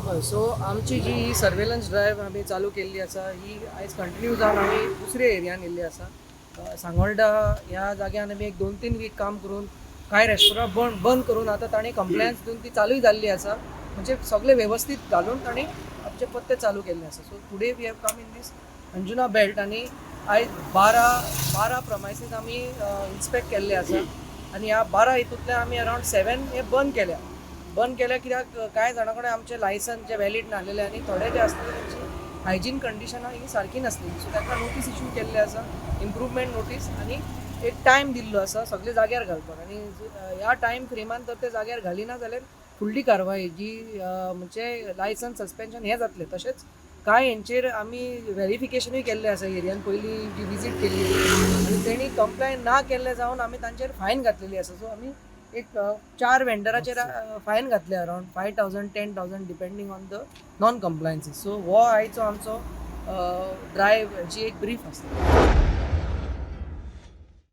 हय, सो आमची जी ही सर्वेलन्स ड्रायव्ह आमी चालू केल्ली आसा, ही आयज कंटिन्यू जावन आमी दुसऱ्या एरियान येयल्ली आसा. सांगोल्डा ह्या जाग्यान आमी एक 2-3 वीक काम करून कांय रेस्टॉरंट बंद करून आतां तांणी कंप्लायन्स दिवन ती चालूय जाल्ली आसा. म्हणजे सगळे वेवस्थीत घालून तांणी आमचे पत्ते चालू केल्ले आसा. So today we have come in this Anjuna belt आनी आयज 12 प्रमायसीस आमी इन्स्पेक्ट केल्ले आसा आनी ह्या 12 हितूंतले आमी अरावंड 7 हे बंद केल्या. बंद केल्या कित्याक कांय जाणां कडेन आमचे लायसन्स जे व्हॅलीड नासलेले आनी थोडे जे आसलेले तेंची हायजीन कंडिशनां ही सारकी नासलेली. सो तांकां नोटीस इशू केल्ले आसा, इम्प्रुवमेंट नोटीस, आनी एक टायम दिल्लो आसा सगळे जाग्यार घालपाक. आनी ह्या टायम फ्रेमान जर ते जाग्यार घालिना जाल्यार फुडली कारवाय जी म्हणजे लायसन्स सस्पेन्शन हें जातलें. तशेंच कांय हेंचेर आमी व्हेरिफिकेशनूय केल्लें आसा. एरियान पयलीं जी विजीट केल्ली आनी तेणी कंप्लाय ना केल्लें जावन आमी तांचेर फायन घातलेली आसा. सो आमी एक चार वेंडराचेर फायन घातले, around 5,000, 10,000, depending on the non compliances. So हो आयचो आमचो ड्रायव्हाची एक ब्रीफ आसता.